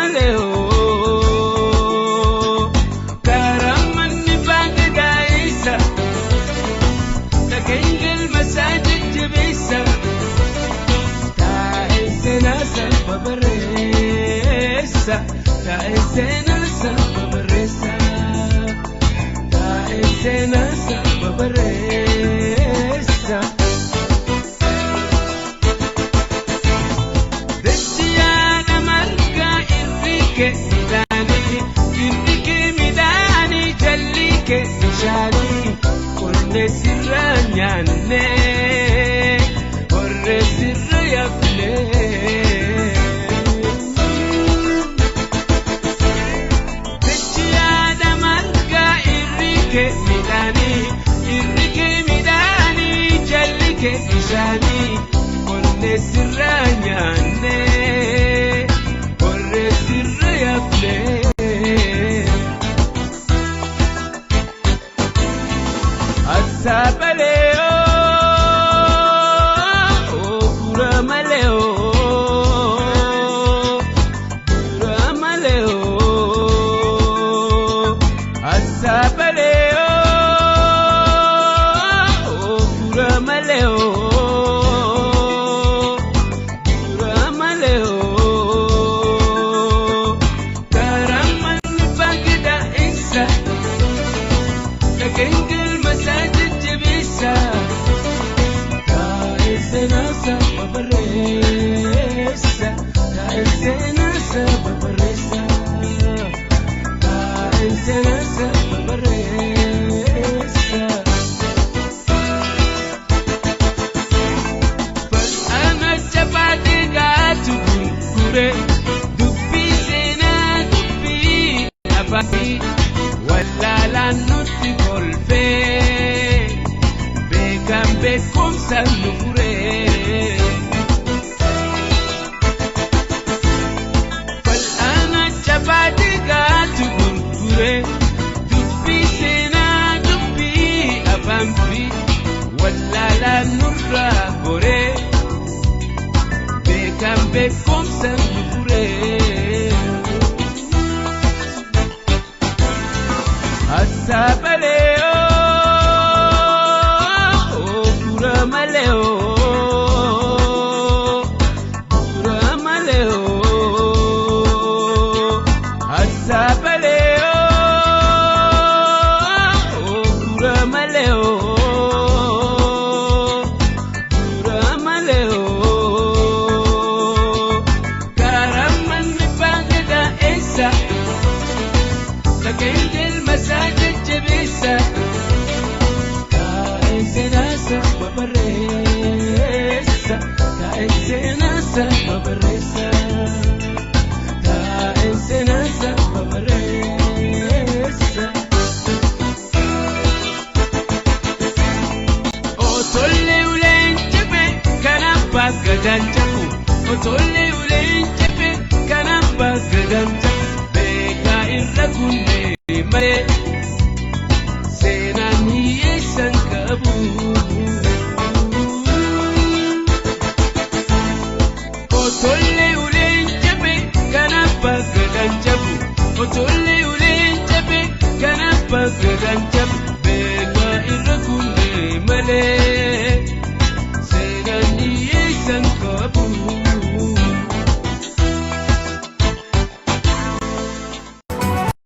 malee karamanni baagadaayisa dhageenyel masaajid jabeessa taa'ee seenaa saba barreessa taa'ee seenaa saba barreessa taa'ee seenaa saba barreessa. Irrike midhaanii jallike bishaanii qonnee sirra nyaanne horree sirra yafne. Dachiyaadha margaa irrike midhaanii jallike bishaanii qonnee sirra nyaanne horree sirra yafne. Asaabalee gura malee gura malee asaabalee gura malee gura malee karamanni baagida isa dhageenyel masaajid jabeessa taa'ee seenaa saba barreessa taa'ee seenaa saba barreessa taa'ee seenaa saba barreessa. Fal'aana jabaatee gaatu gurgure dubbii seenaa dubbii afaanii wallaalaan nutti kolfee beekan beekumsa nu furee. Fal'aana jabaatee gaatu gurgure dubbii seenaa dubbii afaan fi wallaalaan nurraa goree beekan beekumsa nu furee. Asaabalee gura malee gura malee asaabalee gura malee gura malee karamanni baagada eessa dhageenyel masaajid jabeessa taa'ee seenaa saba barreessa taa'ee seenaa saba barreessa taa'ee seenaa saba barreessa. Otollee uleen jabe kan abbaa gadaan jabu otollee uleen jabe kan abbaa gadaan jabu beekaa irra kunnee malee seenaan hiyyeessan qabu. Otollee uleen jabe kan abbaa gadaan jabu otollee uleen jabe kan abbaa gadaan jabu.